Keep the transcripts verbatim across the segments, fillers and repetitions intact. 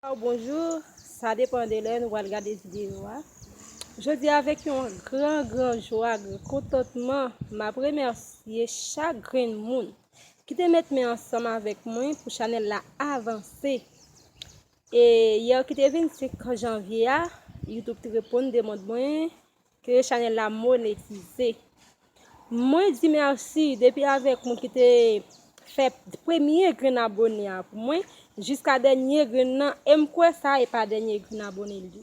Bonjou, sa depann de lè nou pral gade videyo a. Jodi a, avèk yon gran, gran jwa, gran kontantman, m ap remèsye chak grenn moun ki te met men ansanm avèk mwen pou chanèl la avanse. E yè ki te vennsenk janvye a, YouTube te reponn demann mwen ke chanèl la monetize. Mwen di mèsi depi avèk moun ki te fè premye grenn abone a pou mwen, jiska dènye grenn nan, e m kwè sa e pa dènye grenn abone li.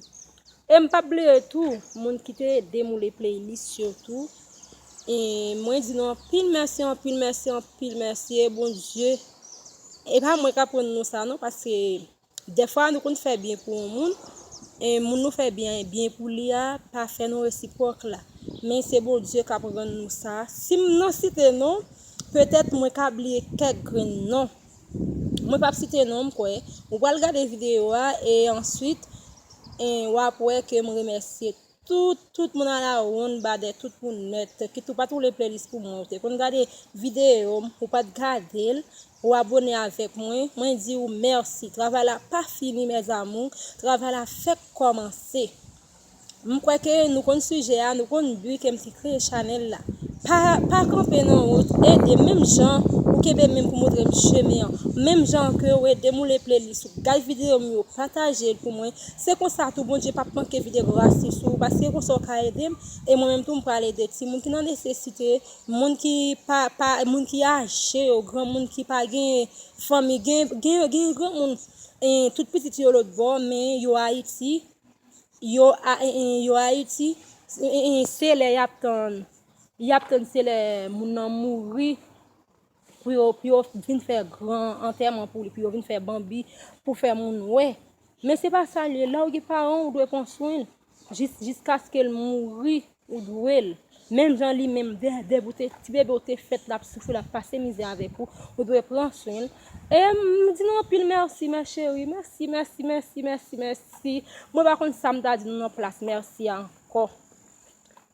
E m p ap bliye tou, moun ki te ede m woule playlist yo tou. E mwen di nou anpil mèsi, anpil mèsi, anpil mèsi, e Bondye, e pa mwen k ap rann nou sa non, paske dèfwa nou konn fè byen pou yon moun, e moun nou fè byen, byen pou li a, pa fè nou resipwòk la. Men se Bondye k ap rann nou sa. Si m nan site non, petèt mwen ka bliye kèk grenn non. Mwen p ap site non, m kwè. Ou pral gade videyo a, e answit, e w ap wè ke m remèsye tout, tout moun alawonn, badè, tout moun nèt, ki tou pa t woule playlist pou mwen. Ou te konn gade videyo m, ou pa t gade l, ou abone avèk mwen, mwen di w mèsi. Travay la pa fini, mes amours. Travay la fèk kòmanse. M kwè ke nou konn sijè a, nou konn bi ke m te kreye chanèl la. Pa, pa kanpe nan wout, ede m menm jan ou kenbe men m pou montre m chemen an. Menm jan ke w ede m woule playlist ou, gade videyo m yo, pataje l pou mwen. Se konsa tou Bondye p ap manke vide gras li sou ou, paske se konsa w ka ede m, e mwen menm tou m pral ede timoun ki nan nesesite, moun ki pa, pa, moun ki aje yo, granmoun ki pa gen fanmi, gen, gen, gen granmoun, e, tout pitit yo lòt bò, men yo Ayiti, yo, a, e, e, yo Ayiti, e, e, se lè y ap tann, y ap tann se lè moun nan mouri, pou yo, pou yo vin fè gran antèman pou li, pou yo vin fè banbi, pou fè moun wè. Men se pa sa l ye, lè w gen paran w, ou dwe pran swen l, jis, jiskaske l mouri, ou dwe l. Menm jan li menm, de, depi w te, ti bebe w te fèt, l ap soufri, l ap pase mizè avèk ou, ou dwe pran swen l. E m di nou anpil mèsi, mes chéris, mèsi, mèsi, mèsi, mèsi, mèsi. Mwen pa konn sa m ta di nou nan plas mèsi a ankò.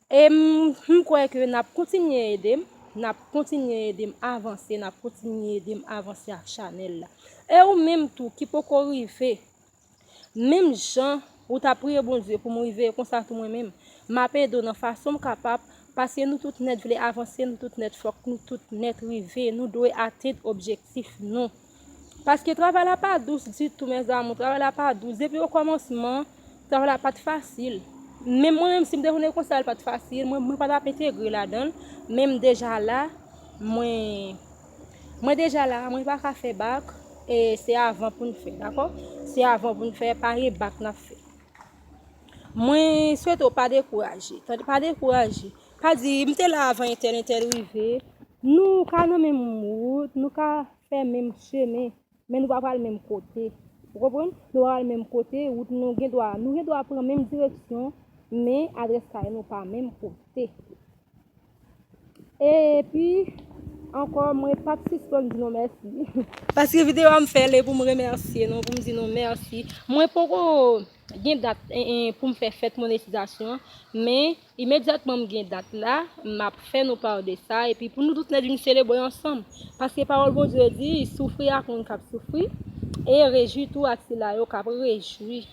E m, m kwè ke n ap kontinye ede m, n ap kontinye ede m avanse, n ap kontinye ede m avanse ak chanèl la. E ou menm tou ki poko rive, menm jan ou ta priye Bondye pou m rive, konsa tou mwen menm, m ap ede w nan fason m kapab, paske nou tout nèt vle avanse, nou tout nèt fòk, nou tout nèt rive, nou dwe atenn objektif nou. Paske travay la pa dous ditou, mes amours. Travay la pa dous. Depi okòmansman, travay la pa t fasil. Men mwen menm, si m te konnen konsa l pa t fasil, mwen, mwen pa t ap entegre ladan l. Men m deja la, mwen, mwen deja la, mwen pa ka fè bak, e se avan pou n fè, dakò? Se avan pou n fè, pa gen bak n ap fè. Mwen swete w pa dekouraje. Tande, pa dekouraje. Pa di, m te la avan entèl, entèl rive. Nou ka nan menm wout, nou ka fè menm chemen, men nou pa pral menm kote. Ou konprann? Nou pa pral menm kote, wout nou gen dwa, nou gen dwa pran menm direksyon, men adrès kay nou pa menm kote. Epi, ankò, mwen p ap sispann di nou mèsi. Paske videyo a m fè l e pou m remèsye nou, pou m di nou mèsi. Mwen poko gen dat, en, en, pou m fè fèt monetizasyon an, men imedyatman m gen dat la, m ap fè nou pa de sa, epi pou nou tout nèt vin selebre ansanm. Paske pawòl Bondye di, soufri ak moun k ap soufri, e rejwi tou ak sila yo k ap rejwi.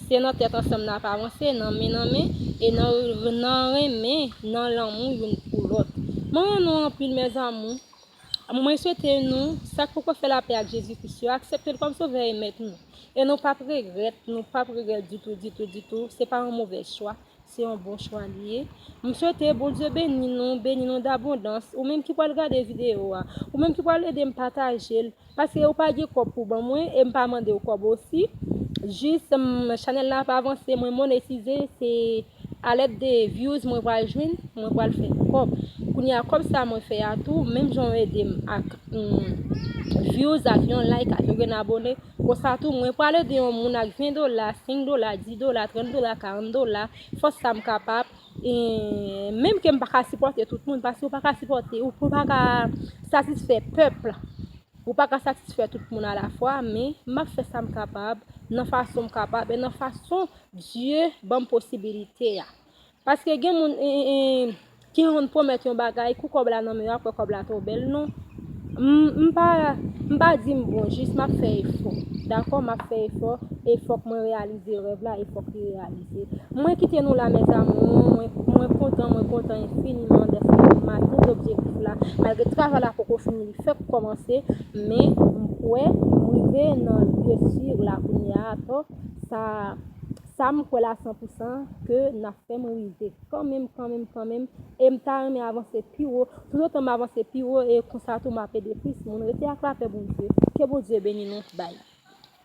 Se nan tèt ansanm n ap avanse, nan men nan men, e nan, nan renmen, nan lanmou youn pou lòt. Mwen renmen nou anpil, mes amours. Mwen swete nou, sa k poko fè lapè ak Jezi Kris yo, aksepte l kòm Sovè e Mèt nou. E nou p ap regrèt, nou p ap regrèt ditou, ditou, ditou. Se pa yon movèz chwa, se yon bon chwa li ye. M swete Bondye beni nou, beni nou dabondans. Ou menm ki pral gade videyo a, ou menm ki pral ede m pataje l, paske ou pa gen kòb pou ban mwen, e m pa mande w kòb osi. Jis, m, chanèl la ap avanse, mwen monetize, se a lèd de views mwen pral jwenn, mwen pral fè kòb. Kounye a, kòb sa mwen fè a tou, menm jan w ede m ak, mm, views, ak yon like, ak yon grenn abone, konsa tou, mwen pral ede yon moun ak ven dola, senk dola, dis dola, trant dola, karant dola, fòs sa m kapab. E menm ke m pa ka sipòte tout moun, paske ou pa ka sipòte, ou, ou pa ka satisfè pèp la. Ou pa ka satisfè tout moun alafwa, men m ap fè sa m kapab, nan fason m kapab, e nan fason Dye ban m posibilite a. Paske gen moun, e, e, e, ki konn pwomèt yon bagay, kou kòb la nan men yo, apre kòb la twò bèl, non. M, m pa, m pa di m bon, jis m ap fè efò. Dakò, m ap fè efò, e fòk mwen reyalize rèv la, e fòk li reyalize. Mwen kite nou la, mes amours, mwen, mwen kontan, mwen kontan enfiniman dèske m atenn objektif la, malgre travay la poko fini, li fèk kòmanse, men m kwè m rive nan lye si la kounye a, atò, sa, sa m kwè la san pou san ke n ap fè m rive kanmenm, kanmenm, kanmenm, e m ta renmen avanse pi wo, toutotan m avanse pi wo, e konsa tou m ap ede plis moun. Rete ak lapè Bondye, ke Bondye beni nou, bye.